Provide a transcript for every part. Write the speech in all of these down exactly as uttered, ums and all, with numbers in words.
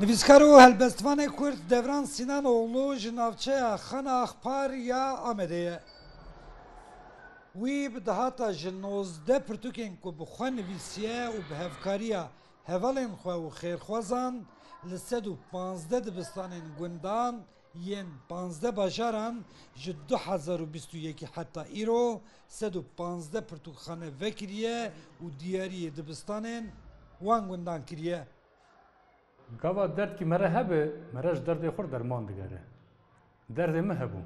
Nivîskar û helbestvanê Kurd Devran Sînanoğlu ji navçeya Xana Axpar ya Amedê ye. Wî bi dehata ji nozdeh pirtûkên ku bi xwe nivîsiye û bi hevkariya hevalên xwe û xêrxwazan li sed û panzdeh dibistanên gundan yên panzdeh bajaran ji du hezar û bîst û yekê heta îro sed û panzdeh pirtûkxane vekiriye û diyariyê dibistanên wan gundan kiriye. Gava derdkî me re hebe, me re ji derdê xwe re derman digere. Derdê min hebû.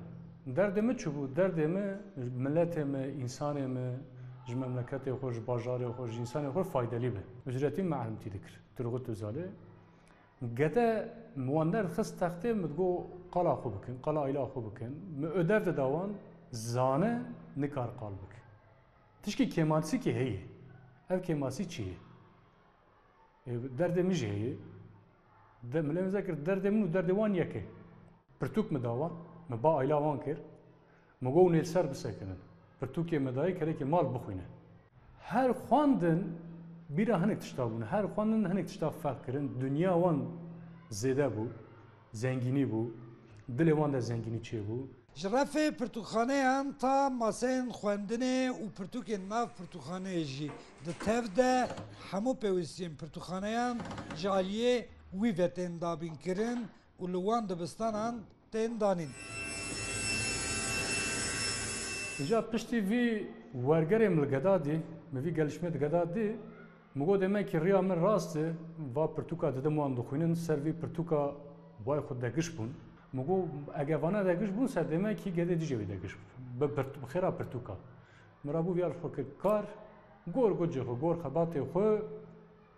Derdê min çi bû? Derdê min ji miletê min, însanê min, ji memleketê xwe, ji bajarê xwe, ji însanê xwe faydelî be. Ücretî min elimtî dikir. Turgut Özalê. Gede min wan derdixist textê, min digot qala xwe bikin, qala aîla xwe bikin. Min ödev dida wan, zane nikar qal bike. Tişkî kêmasîkê heye. Ev kêmasî çi ye? Ê, derdê min jî heye. De, milê min zekir, derdê min û derdê wan yek e. Pirtûk min da wan, min ba aîla wan kir. Min got, hûn ê li ser bisekinin. Pirtûkê min dayê, kerekê mal bixwîne. Her xwendin bîra hinek tişta bûn. Her xwendin hinek tişta ferq kirin. Dinya wan zêde bû, zengînî bû. Dilê wan de zengînî çêbû. Ji refê pirtûkxaneyan ta maseyên xwendinê û pirtûkên nav pirtûkxaneyê jî di tev de hemû pêwîstiyên pirtûkxaneyan ji aliyê wî ve tên dabînkirin û li wan dibistanan tên danîn. Îja piştî vî wergerê min li geda dî, min vî gelişmê di geda dî, min got, demekî riya min rast e, va pirtûka didim wan dixwînin, ser vî pirtûka way xwe degiş bûn. Min got, ege vana degiş bûn ser, demekî gedê dî jî wê degiş bû. Bi pirt-, bi xêra pirtûka. Min rabû viya li xwe kir kar, gor gocê xwe, gor xebatê xwe,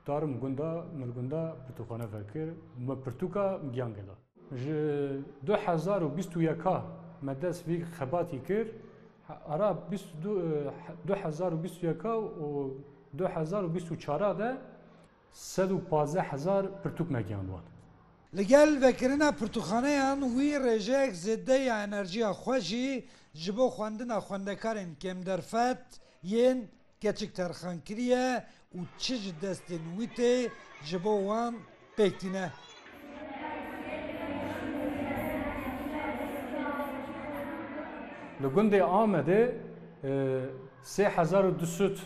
darim gunda, min gunda pirtûkxane vekir, min pirtûka giyan geda. Ji du hezar û bîst û yeka me dest vî xebatî kir. Ara bîst û du, du hezar û bîst û yeka û du hezar û bîst û çar de sed û pazdeh hezar pirtûk me gihand wan. Li gel vekirina pirtûkxaneyan wî rêjeyek zêde ya enerjiya xwe jî ji bo xwendina xwendekarên kêmderfet yên keçik terxan kiriye û çi ji destên wî tê ji bo wan pêk tîne. Li gundê Amedê, e, sê hezar û du sed,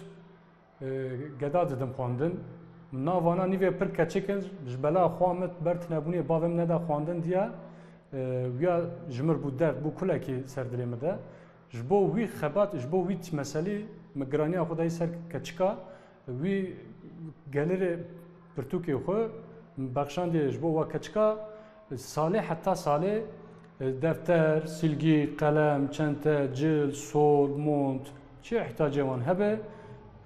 e, geda didim xwendin. Navana nîvê pir keçik in, ji bela xwe min ber tunebûnê bavê min neda xwendin diye. E, wiya ji mir bû derd, bû kulekî ser dilê min de. Ji bo wî xebat, ji bo wî meselî min giraniya xwe dayî ser keçika. Wî gelirê pirtûkê xwe bexşandiye ji bo wa keçika. Salê heta salê, e, defter, silgî, qelem, çente, cil, sol, mont, çi ihtiyacê wan hebe,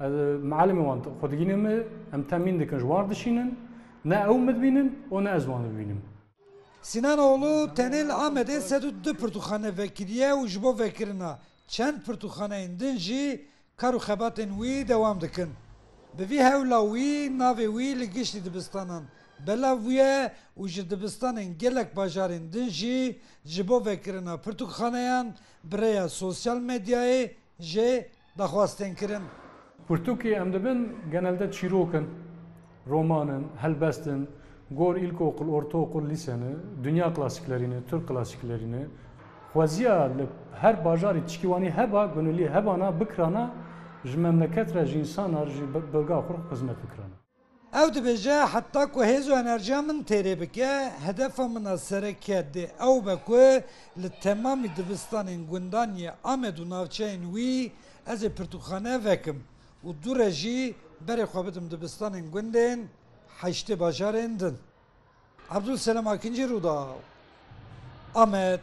e, mealimê wan xwe digîne min, em temîn dikin ji wan dişînin, ne ew min dibînin û ne ez wan dibînim. Sînanoğlu tenê li Amedê sed û du pirtûkxane vekiriye û ji bo vekirina çend pirtûkxaneyên din jî kar û xebatên wî dewam dikin. Bi vî hewla wî navê wî li giştî dibistanan belav bûye û ji dibistanên gelek bajarên din jî ji bo vekirina pirtûkxaneyan bi rêya sosyal medyayê jê daxwaz tên kirin. Pirtûkê em dibin genelde çîrok in, roman in, helbest in, gor îlkokul, ortaokul, lîse ne, dinya klasiklerî ne, Türk klasiklerî ne. Xweziya li her bajarî tişkî wanî heba, gunilî hebana, bikirana, ji memleket re, ji însan re, ji be-, belga xwe re xizmet bikirana. Ew dibêje, heta ku hêz û enerjiya min têrê bike, hedefa min a sereke dê ew be ku li temamî dibistanên gundan yê Amed û navçeyên wî ez ê pirtûkxane vekim û dû re jî berê xwe bidim dibistanên gundên heştê bajarên din. Abdulselam Akinci, Rûdaw, Amed.